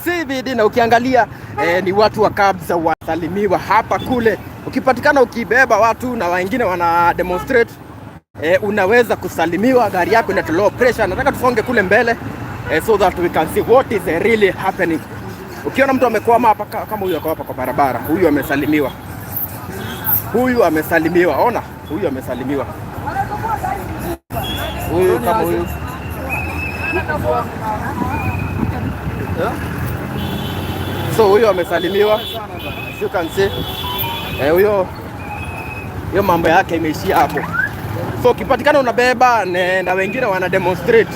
CBD, na ukiangalia ni watu wa cabs wasalimiwa hapa kule. Ukipatikana ukibeba watu na wengine wana demonstrate, unaweza kusalimiwa, gari yako inatolewa pressure. Nataka tusonge kule mbele so that we can see what is really happening. Ukiona mtu amekwama hapa kama huyu ako hapa kwa barabara, huyu amesalimiwa, huyu amesalimiwa. Ona, huyu amesalimiwa, huyu kama huyu. Yeah. So huyu amesalimiwa, as you can see. Huyo hiyo mambo yake imeishia hapo. So ukipatikana unabeba na wengine wana demonstrate.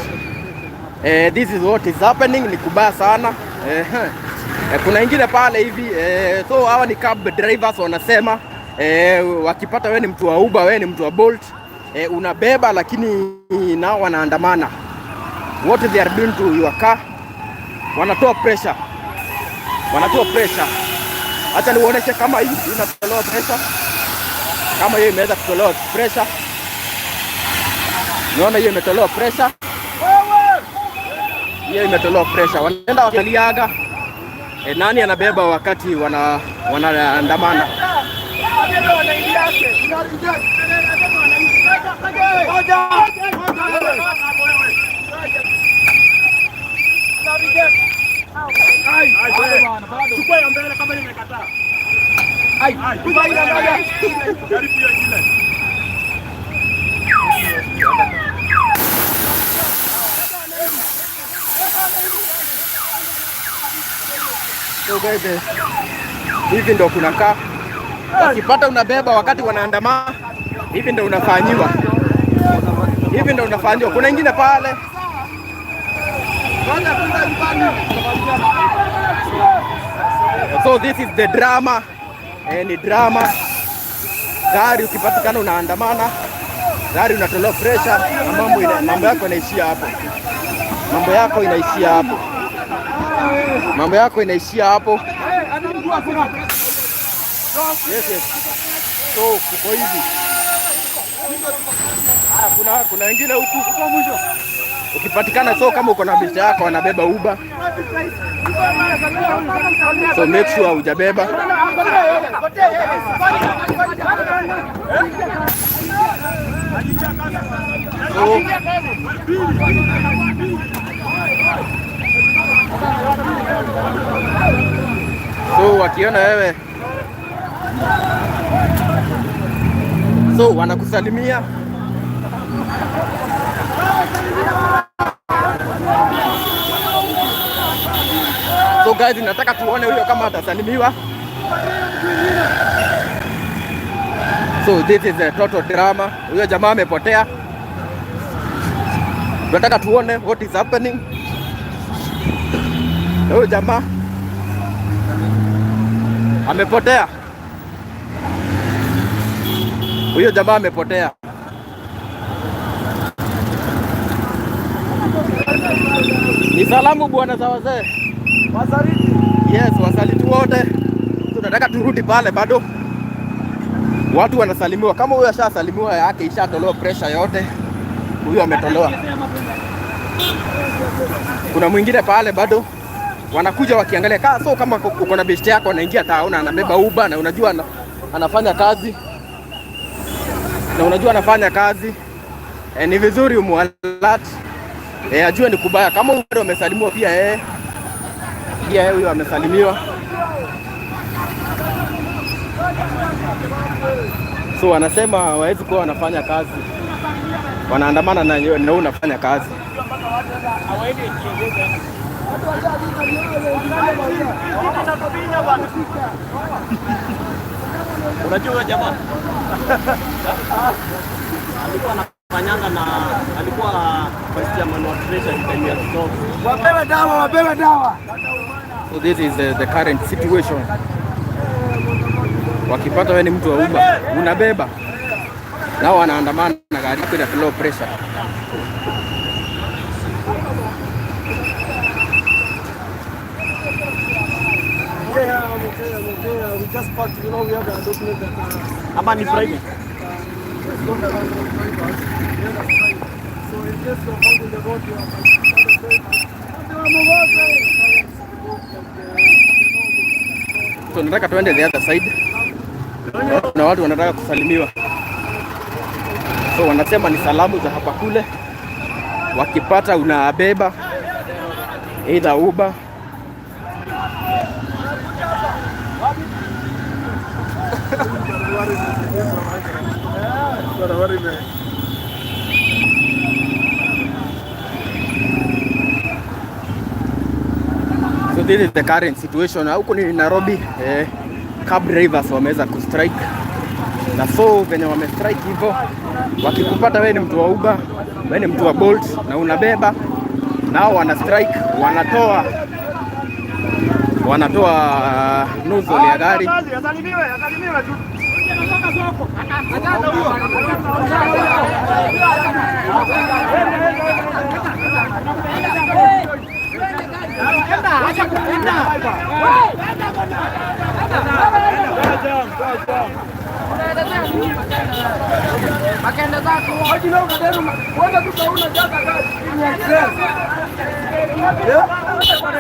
This is what is happening, ni kubaya sana. Kuna ingine pale hivi, so hawa ni cab drivers wanasema, wakipata wewe ni mtu wa Uber, wewe ni mtu wa Bolt, unabeba lakini nao wanaandamana. What they are doing to your car, wanatoa pressure, wanatoa pressure. Acha niuoneshe kama hii inatolewa pressure, kama hiyo imeweza kutolewa pressure. Niona hiyo imetolewa pressure, hiyo imetolewa pressure. Wanaenda wakialiaga nani anabeba wakati wanaandamana. So guys, hivi ndo kunakaa. Wakipata unabeba wakati wanaandamana, hivi ndo unafanyiwa, hivi ndo unafanyiwa. Kuna ingine pale. So this is the drama. Ni drama. Gari ukipatikana unaandamana, gari unatolewa pressure na mambo yako inaishia hapo. Mambo yako inaishia hapo. Mambo yako inaishia hapo. Yes. So kuko hivi. Ah, kuna wengine huku huko mwisho. Ukipatikana, so kama uko na biashara yako wanabeba Uber. So make sure hujabeba. So wakiona wewe, so wanakusalimia. So guys, nataka tuone huyo kama atasalimiwa. So this is a total drama. Huyo jamaa amepotea. Tunataka tuone what is happening. Huyo jamaa amepotea. Huyo jamaa amepotea. Ni salamu bwana za wazee. Wasaliti. Yes, wasaliti wote. Tunataka turudi pale bado. Watu wanasalimiwa. Kama huyo ashasalimiwa yake ishatolewa pressure yote. Huyo ametolewa. Kuna mwingine pale bado wanakuja wakiangalia so kama uko na best yako anaingia town anabeba Uber na unajua anafanya kazi. Na unajua anafanya kazi. Ni vizuri umualert. Ajue ni kubaya. Kama huyo bado amesalimiwa pia yeye. Pia yeye huyo amesalimiwa. So wanasema hawawezi kuwa wanafanya kazi. Wanaandamana na wewe unafanya kazi. Unajua jamaa alikuwa anafanyanga na alikuwa vice chairman wa treasury time ya Kisogo. Wapewe dawa, wapewe dawa. So this is the current situation. Wakipata wewe ni mtu wa Uber, unabeba. Nao wanaandamana na gari yako ina low pressure. Okay, I'm okay, I'm okay. We just parked, we have a document that Ama ni private. It's not allowed drivers. So in case you're found in the road, you are by. So nataka tuende the other side. Kuna watu wanataka kusalimiwa, so wanasema ni salamu za hapa kule, wakipata unabeba either Uber. So this is the current situation. Huku ni Nairobi, cab drivers wameweza kustrike, na so venye wamestrike hivyo, wakikupata wewe ni mtu wa Uber, wewe ni mtu wa Bolt na unabeba, nao wana strike, wanatoa nozzle ya gari.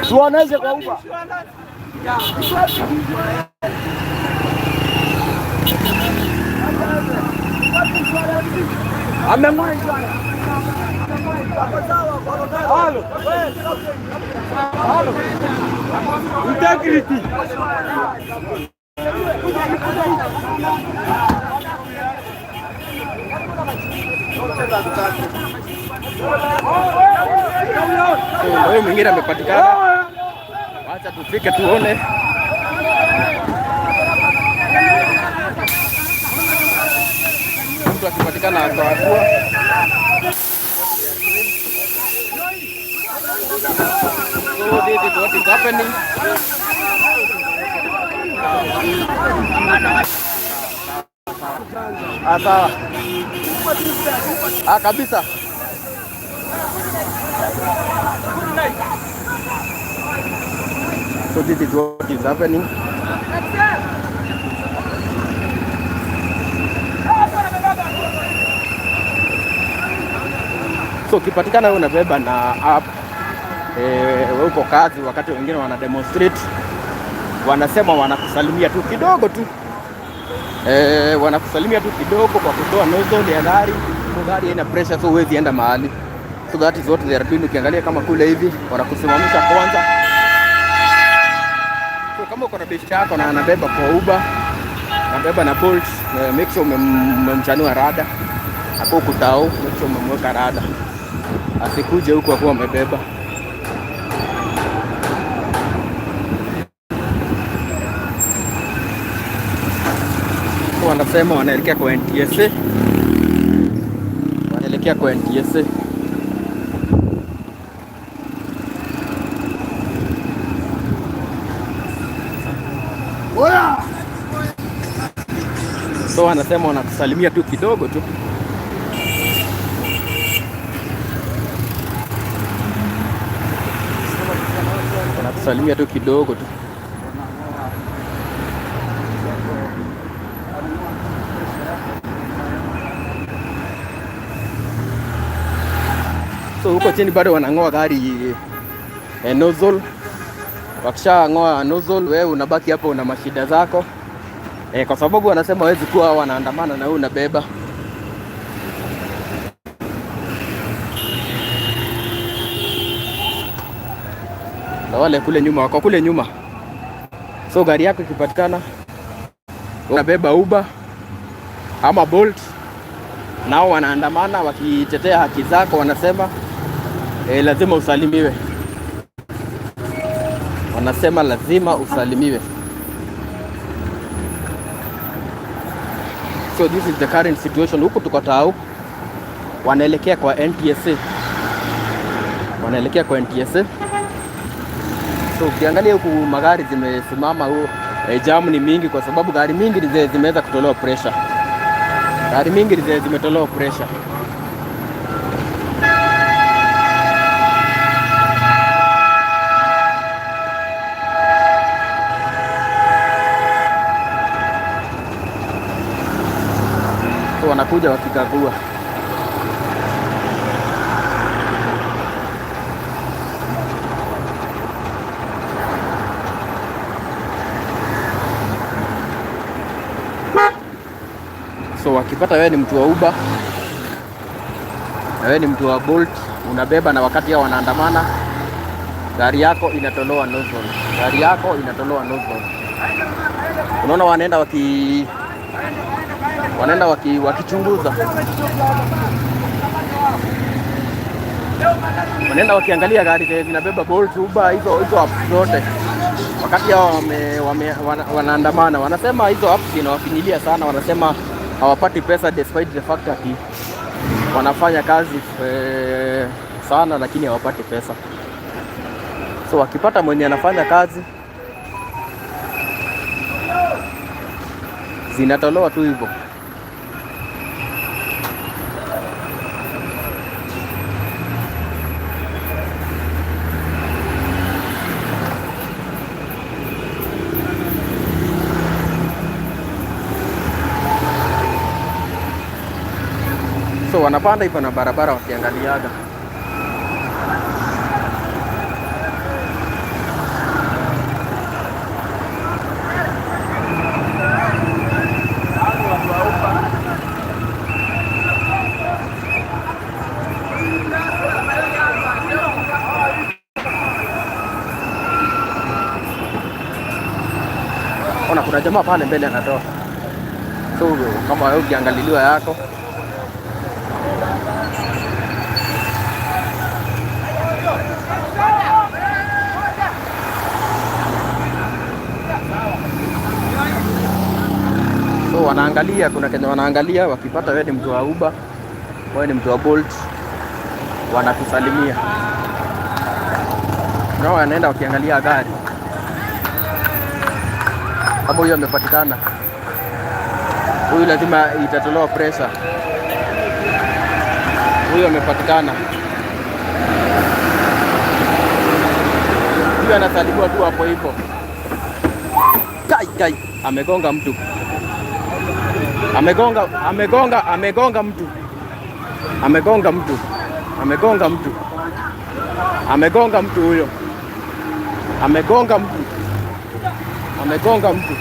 Tuoneze kwa Uber. Halo. Halo. Integrity. So huyu mwingine amepatikana, wacha tufike tuone. Mtu akipatikana atakuwa. So this is what is happening. Ah, sawa. Ah, kabisa. So this is what is happening. So ukipatikana wewe unabeba na app, wewe uko kazi, wakati wengine wana demonstrate, wanasema wanakusalimia tu kidogo tu, wanakusalimia tu kidogo kwa kutoa nozzle ya gari. So gari haina pressure, so huwezi enda mahali. So that is what they are doing. Ukiangalia kama kule hivi wanakusimamisha kwanza. So kama uko na beshte yako na anabeba kwa Uber, anabeba na Bolt, make sure umemchanua rada. Hapo kutao, make sure umemweka rada. Asikuje huku akiwa amebeba. So wanasema wanaelekea kwa NTSA. Wanaelekea kwa NTSA. So wanasema wanakusalimia tu kidogo tu. Wanakusalimia tu kidogo tu. So huko chini bado wanang'oa gari, nozzle. Wakishang'oa nozzle, wewe unabaki hapo una mashida zako. Kwa sababu wanasema hawezi kuwa wanaandamana na wewe unabeba. Na wale kule nyuma wako kule nyuma. So gari yako ikipatikana unabeba Uber ama Bolt, nao wanaandamana wakitetea haki zako, wanasema lazima usalimiwe. Wanasema lazima usalimiwe. So this is the current situation. Huku tuko Tao, wanaelekea kwa NTSA. Wanaelekea kwa NTSA. So ukiangalia huku magari zimesimama, huo jam ni mingi kwa sababu gari mingi ni zile zimeweza kutolewa pressure. Gari mingi ni zile zimetolewa pressure. So wanakuja wakikagua. So wakipata wewe ni mtu wa Uber na wewe ni mtu wa Bolt, unabeba na wakati hao wanaandamana, gari yako inatolewa nozzle, gari yako inatolewa nozzle. Unaona wanaenda wakichunguza, wanaenda wakiangalia gari zenye zinabeba Bolt, Uber, hizo hizo apps zote wakati hao wanaandamana, wanasema hizo apps zinawafinyilia sana, wanasema hawapati pesa despite the fact that wanafanya kazi sana, lakini hawapati pesa. So wakipata mwenye anafanya kazi zinatolewa tu hivyo. So wanapanda hivyo na barabara wakiangaliaga. Ona kuna jamaa pale mbele anatoa. So kama wewe ukiangaliliwa yako. So wanaangalia, kuna kenye wanaangalia, wakipata wewe ni mtu wa Uber, wewe ni mtu wa Bolt, wanakusalimia. Nao wanaenda wakiangalia gari kama huyo amepatikana, huyu lazima itatolewa pressure. Huyu amepatikana, huyu anasalimiwa tu hapo hivyo. Kai kai, amegonga mtu, amegonga, amegonga, amegonga mtu, amegonga mtu, amegonga mtu, amegonga mtu huyo, amegonga mtu, amegonga mtu.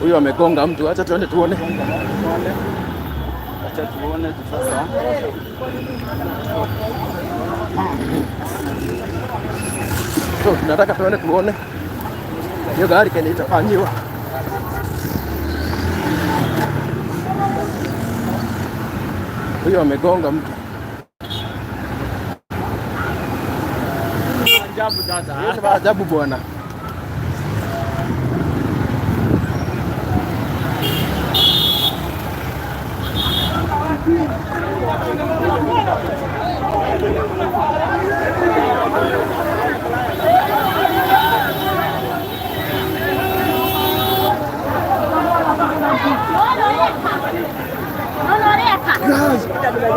Huyo amegonga mtu, acha tuende tuone. Acha tuone sasa. So tunataka tuende tuone hiyo gari kenye itafanyiwa. Huyo amegonga mtu. Ajabu sasa. Hiyo ni maajabu bwana.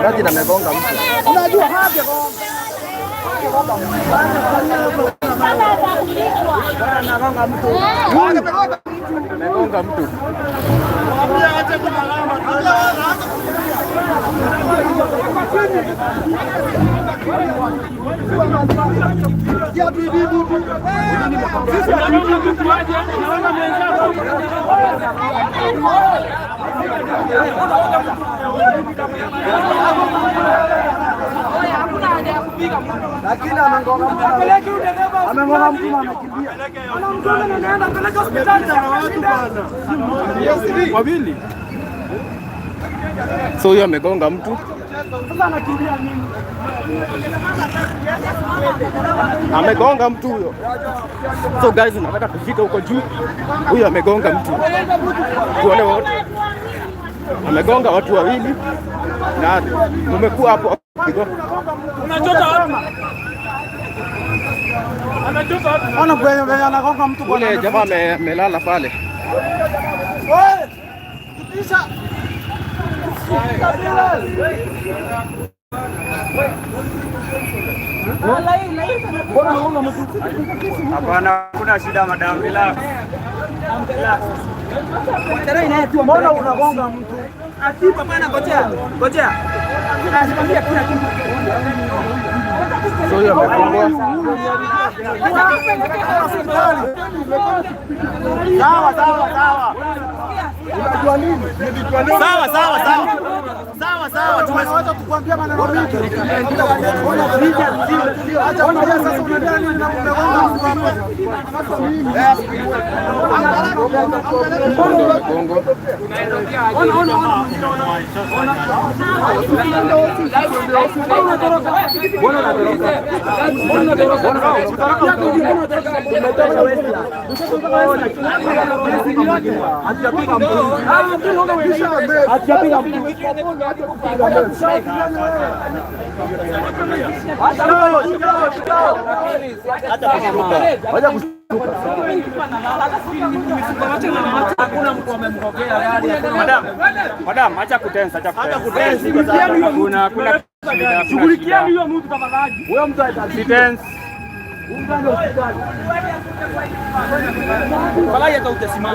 Gari amegonga mtu. Unajua Amegonga mtu. Lakini amegonga mtu. Amegonga mtu na anakimbia. Anamgonga na anaenda peleka hospitali na watu bwana. Wawili. So huyo amegonga mtu. Sasa anakimbia nini? Amegonga mtu huyo. So guys, nataka tufike huko juu. Huyo amegonga mtu. Tuone wote. Amegonga watu wawili na mumekuwa hapo Unachota wapi? Anachota wapi? Ona kwenye kwenye anagonga mtu bwana. Ule jamaa amelala pale. Wewe. Kisha. Mbona unagonga mtu? Hapana, kuna shida madam, relax. Mbona unagonga mtu? Atipa bana, ngojea. Ngojea. Anasimamia kila kitu. So huyo amefungwa. Sawa sawa sawa. Sawa sawa sawa. Sawa sawa, tumeweza kukuambia maneno mengi. Acha sasa unaendelea nini na umegonga mtu hapo? Ndio amegongwa. Ona, ona, ona. Mbona unatoroka? Mbona unatoroka? Hatujapiga mtu. Madam, madam, acha kutensa, acha kutensa. Kuna kuna Shughulikieni huyo mtu tafadhali. Huyo mtu Sitense.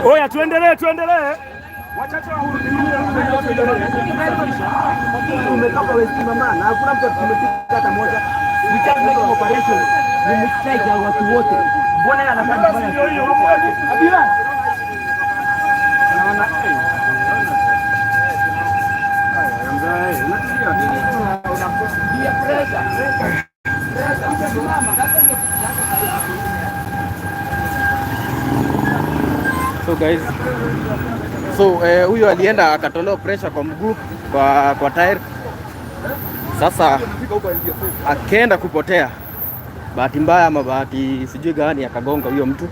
Oya, tuendelee, tuendelee. Umetoka West mama na hakuna mtu atumepiga hata moja. We can't make an operation. Ni mistake ya watu wote. Mbona yeye anafanya kufanya? Abira. So guys, so huyo alienda akatolewa pressure kwa mguu kwa tire. Sasa akaenda kupotea, bahati mbaya ama bahati sijui gani, akagonga huyo mtu,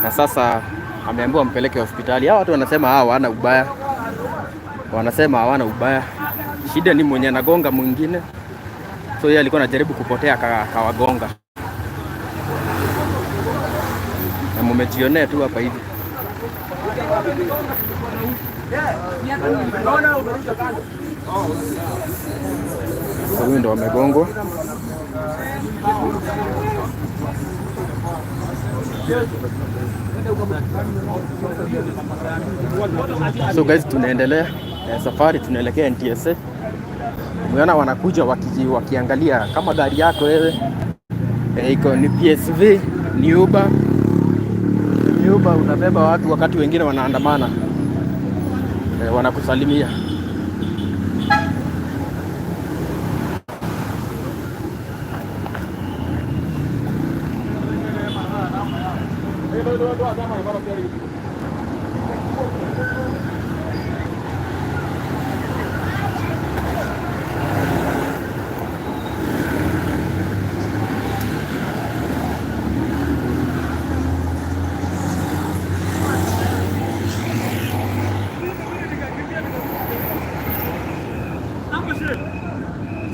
na sasa ameambiwa mpeleke hospitali. Hawa watu wanasema hawa hawana ubaya, wanasema hawana ubaya, shida ni mwenye anagonga mwingine. So yeye alikuwa anajaribu kupotea akawagonga, na mumejionea tu hapa hivi. So huyu ndo amegongwa. So guys, tunaendelea safari, tunaelekea NTSA. Umeona wanakuja wakiangalia kama gari yako wewe iko ni PSV, ni Uber, ni Uber unabeba watu wakati wengine wanaandamana, wanakusalimia.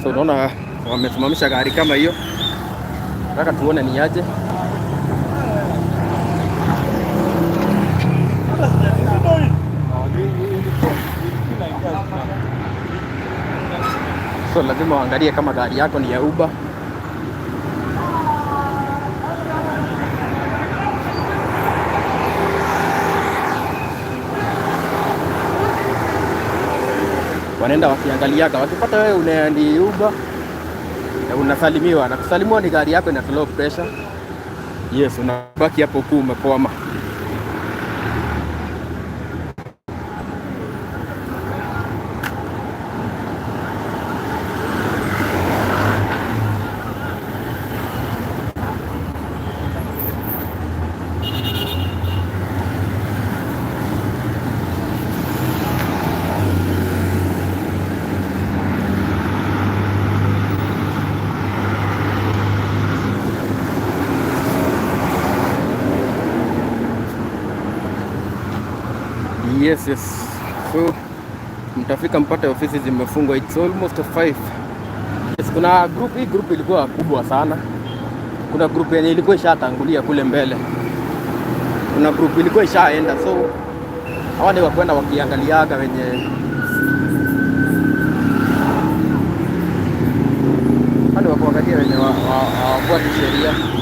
So unaona wamesimamisha gari kama hiyo, nataka tuone ni aje. So lazima waangalie kama gari yako ni ya Uber. Wanaenda wakiangaliaga, wakipata wewe una ni Uber na unasalimiwa, na kusalimiwa ni gari yako inatolewa pressure. Yes, unabaki hapo kuu umekwama. Yes. So mtafika mpate ofisi zimefungwa. It's almost 5. Yes, kuna group, hii group ilikuwa kubwa sana. Kuna group yenye ilikuwa ishatangulia kule mbele. Kuna group ilikuwa ishaenda, so hawa ni wakwenda wakiangaliaga wenye hawa ni wakuangalia wenye hawafuati sheria.